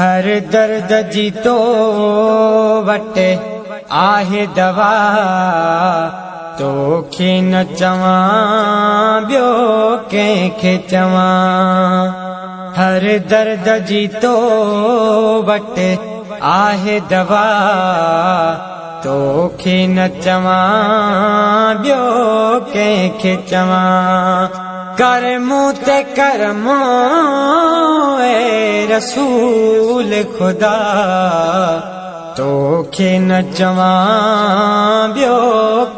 هر درد جي تو وٽ آهي دوا، توکي نه چوان ٻيو ڪنهن کي چوان. هر درد جي تو وٽ آهي دوا، توکي نه چوان ٻيو ڪنهن کي چوان. ڪر مون تي ڪرم اي رسول خدا، توکي نه چوان ٻيو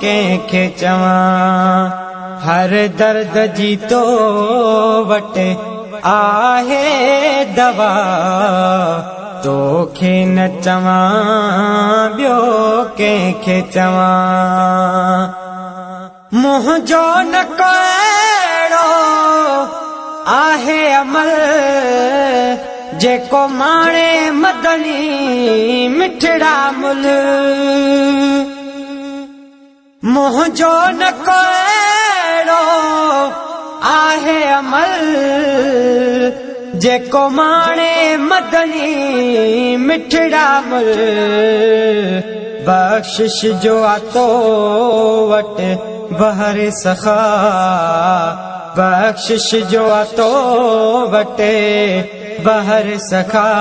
ڪنهن کي چوان. هر درد جي تو وٽ آهي دوا، توکي نه چوان ٻيو ڪنهن کي چوان. منهنجو نه ڪو اهڙو آهي عمل، جيڪو ماڻي مدني مٺڙا مل. منهنجو نه ڪو اهڙو آهي عمل، جيڪو ماڻي مدني مٺڙا مل. بخشش جو آ تو وٽ بحر سخا، بخشش جو آ تو وٽ بحر سخا،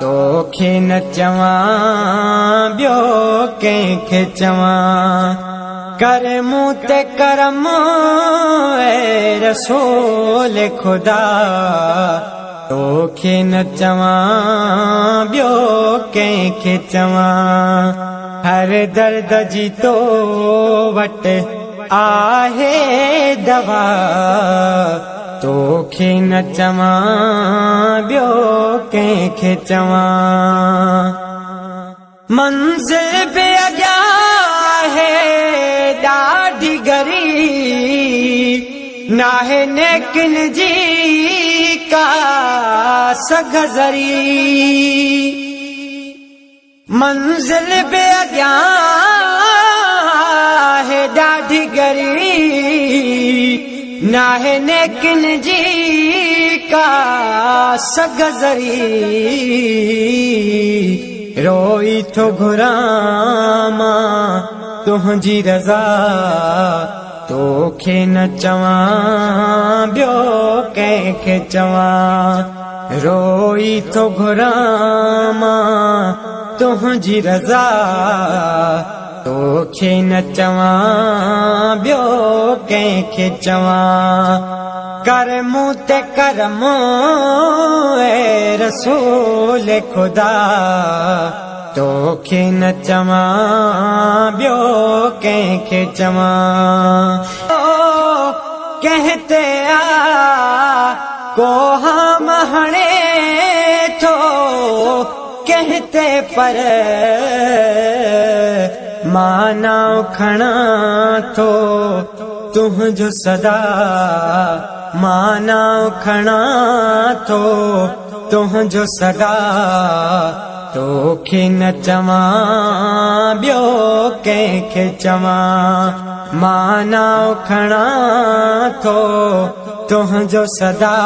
توکي نه چوان ٻيو ڪنهن کي چوان. ڪر مون تي ڪرم اي رسول خدا، توکي نه چوان ٻيو ڪنهن کي چوان. هر درد جي تو وٽ آهي دوا، توکي نه چوان ٻيو ڪنهن کي چوان. منزل به اڳيان آهي ڏاڍي ڳري، ناهي نيڪن جي ڪا سگهه ذري. منزل به اڳيان آهي ڏاڍي ڳري، ناهي نيڪن جي ڪا سگهه ذري. روئي ٿو گهران مان تنهنجي رضا، توکي نه چوان ٻيو ڪنهن کي چوان. روئي ٿو گهران مان تنهنجي رضا، توکي نه چوان ٻيو ڪنهن کي چوان. ڪر مون تي ڪرم اي رسول خدا، توکي نه چوان ٻيو ڪنهن کي چوان. ڪنهن تي آ ڪو هام هڻي ٿو ڪنهن تي پر، مان نانء کڻان ٿو تنهنجو سدا، مان نانء کڻان ٿو تنهنجو سدا، توکي نه چوان ٻيو ڪنهن کي چوان. مان نانء کڻان ٿو تنهنجو سدا،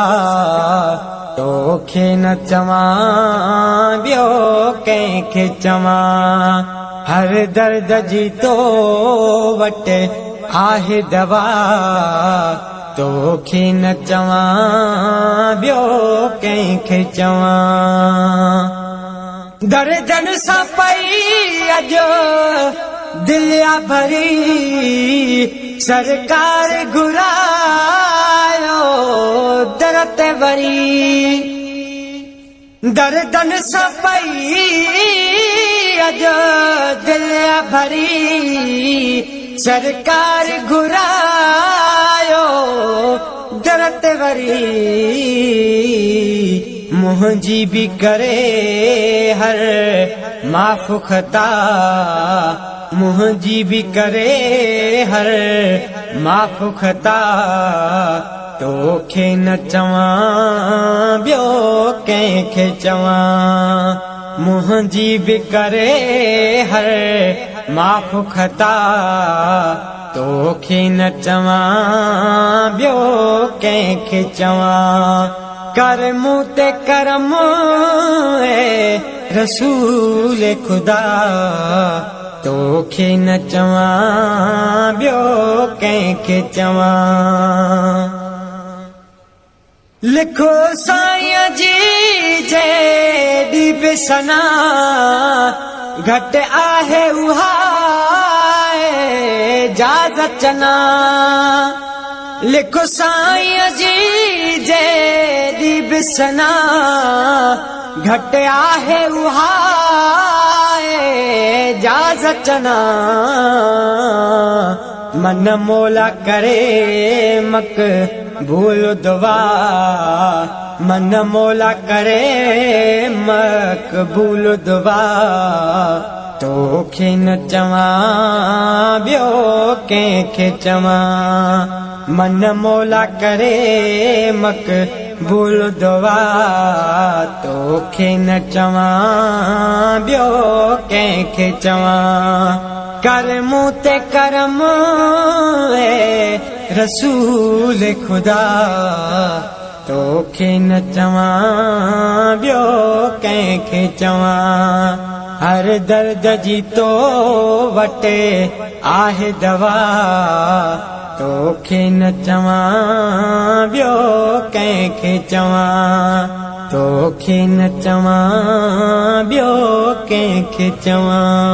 توکي نه چوان ٻيو ڪنهن کي چوان. هر درد جي تو وٽ آهي دوا، توکي نه چوان ٻيو ڪنهن کي چوان. دردن سان پئي اڄ دل آ ڀري، سرڪار گهرايو در تي وري. دردن سان پئي اڄ دل آ ڀري، سرڪار گهرايو در تي وري. منهنجي به ڪري هر معاف خطا، منهنجي به ڪري هر معاف خطا، توکي نه چوان ٻيو ڪنهن کي چوان. منهنجي به ڪري هر معاف خطا، توکي نه چوان ٻيو ڪنهن کي چوان. ڪر مون تي ڪرم اي رسول خدا، توکي نه چوان ٻيو ڪنهن کي چوان. لکو سائين جي جيڏي به ثنا گهٽ آهي اها اعجاز چنا. لکو سائين جي جيڏي به ثنا گهٽ آهي اها اعجاز چنا. من مولا ڪري مقبول دعا، من مولا ڪري مقبول دعا، توکي نه چوان ٻيو ڪنهن کي چوان. من مولا ڪري مقبول دعا، توکي نه چوان ٻيو ڪنهن کي چوان. ڪر مون تي ڪرم اي رسول خدا، توکي نه چوان ٻيو ڪنهن کي چوان. هر درد جي تو وٽ آهي دوا، توکي نه چوان ٻيو ڪنهن کي چوان. توکي نه چوان ٻيو ڪنهن کي چوان.